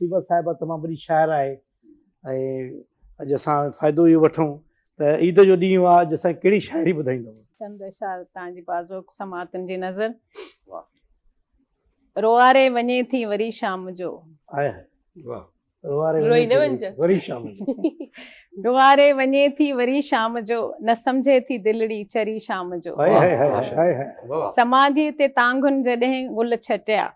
طيبه صاحبه تمام وڏي شاعره آهي ۽ اڄ اسان فائدو اهو وٺون ته عيد جو ڏينهن آهي اڄ اسان ڪهڙي شاعري ٻڌائيندؤ. چند اشعار توهان جي بازوق سماعتن جي نظر. روئاري وڃي ٿي وري شام جو. آهي هاء واهه روئاري وڃي ٿي وري شام جو. روئاري وڃي ٿي وري شام جو نه سمجهي ٿي دلڙي چري شام جو. هاء هاء هاء هاء. سماڌيء تي تانگهن جڏهن گل ڇٽيا.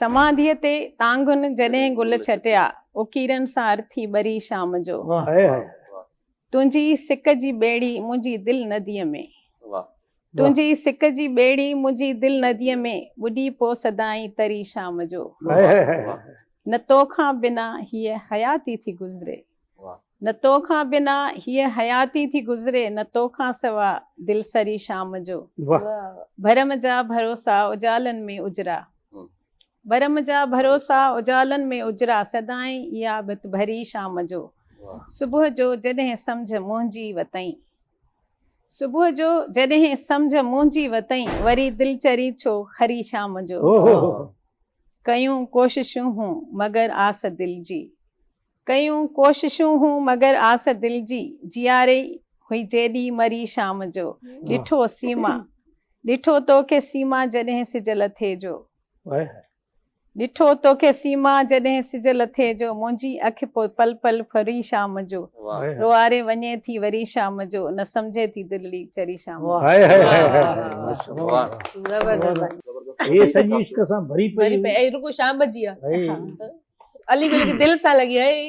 سماڌيء تي تانگهن جڏهن گل ڇٽيا، اڪيرن سان ارٿي ٻري شام جو. تنهنجي سڪ جي ٻيڙي منهنجي دل نديء ۾. تنهنجي سڪ جي ٻيڙي منهنجي دل نديء ۾، ٻڏي پو سدائين تري شام جو. نه تو کان بنا هيء حياتي ٿي گذري. نه تو کان بنا هيء حياتي ٿي گذري، نه تو کان سوا دل سري شام جو. ڀرم جا ڀروسا اجالن ۾ اجرا. ڀرم جا ڀروسا اجالن ۾ اجرا، سدائين اها ڀت ڀري شام جو. صبح جو جڏهن سمجهه منهنجي وتئين. صبح جو جڏهن سمجهه منهنجي وتئين، وري دل چري ڇو خري شام جو. ڪيون ڪوششون هون مگر آس دل جي. ڪيون ڪوششون هون مگر آس دل جي جياري هئي جيڏي مري شام جو ڏٺو سيما ڏٺو توکي سيما جڏهن سج لٿي جو ڏٺو توکي سيما جڏهن سج لٿي جو منهنجي اک پوء پل پل ڦري شام جو روئاري وڃي ٿي وري شام جو نه سمجهي ٿي دلڙي چري شام جو. هي سڄي عشق سان ڀري پئي هئي. رڳو شام جي آ. علي گل کي دل سان لڳي هئي.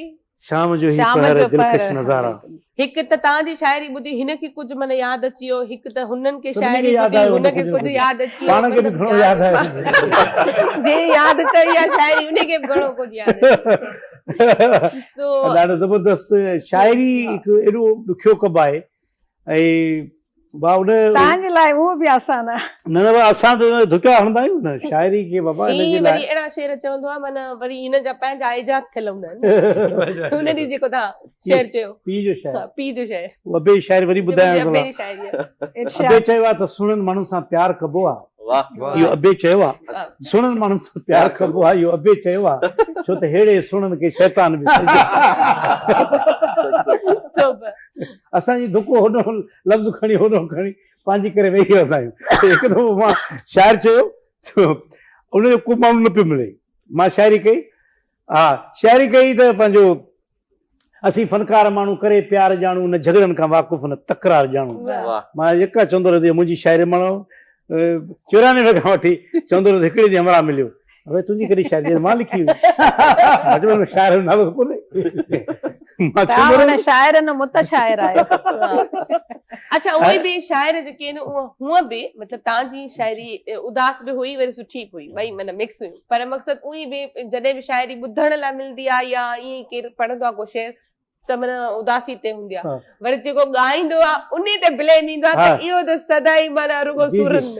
شام جو هي پهر دلڪش نظارا. هڪ ته توهان جي شاعري ٻڌي هن کي ڪجهه معنيٰ ياد اچي ويو هڪ ته هنن کي شاعري ٻڌي هن کي ڪجهه ياد اچي ويو پاڻ کي به گهڻو ياد آيو جنهن ياد ڪئي آهي شاعري ان کي به گهڻو ڪجهه ياد اچي سو ڏاڍو زبردست شاعري هڪ ايڏو ڏکيو ڪم آهي ۽ ڀاء ان توهان جي لاء اهو به آسان آهي. نه نه ڀاء اسان ته ڌڪا هڻندا آهيون نه شاعري کي بابا ان جي لاء. وري اهڙا شعر چوندو آهي معنيٰ وري هن جا پنهنجا ايجاد ٿيل هوندا آهن ان ڏينهن جيڪو توهان شعر چيو. پيء جو شعر. پيء جو شعر. ابي جي شاعري وري ٻڌايان ٿو. ابي جي شاعري آهي. ابي چيو آهي ته سهڻن ماڻهن سان پيار ڪبو آهي. اهو ابي چيو آهي. سهڻن ماڻهن سان پيار ڪبو آهي اهو ابي چيو آهي ڇو ته ههڙي سهڻن کي شيطان به سجهي. اسان جي ڌڪو هوڏو لفظ کڻي هوڏو کڻي پنهنجي ڪري ويهي رهندا آهيون. هڪ دفعو مان شاعر چيو ان جو ڪو ماڻهو نه پيو ملي. مان شاعري ڪئي ها شاعري ڪئي ته پنهنجو اسين فنڪار ماڻهو ڪري پيار ڄاڻون نه جهڳڙن کان واقف نه تڪرار ڄاڻون. مان يڪا چوندو رهندو هيس منهنجي شاعري ماڻهو 94 کان وٺي چوندو رهندو هڪڙي ڏينهن همراهه مليو ابي تنهنجي ڪهڙي شاعري مان لکي هئي مان چيو شاعر جو نالو ڪونهي مان چوندو رهندس شاعر نه متشاعر آهيو اڇا اهي به شاعر جيڪي آهن اهي هونء به مطلب توهان جي شاعري اداس به هئي وري سٺي به هئي ٻئي معنيٰ مڪس هيون پر مقصد اهي به جڏهن به شاعري ٻڌڻ لاء ملندي آهي يا ائين ئي ڪير پڙهندو آهي ڪو شعر ته معنيٰ اداسي تي هوندي آهي وري جيڪو ڳائيندو آهي انهي تي بليم ايندو آهي ته اهو ته سدائين معنيٰ رڳو سورن ۾.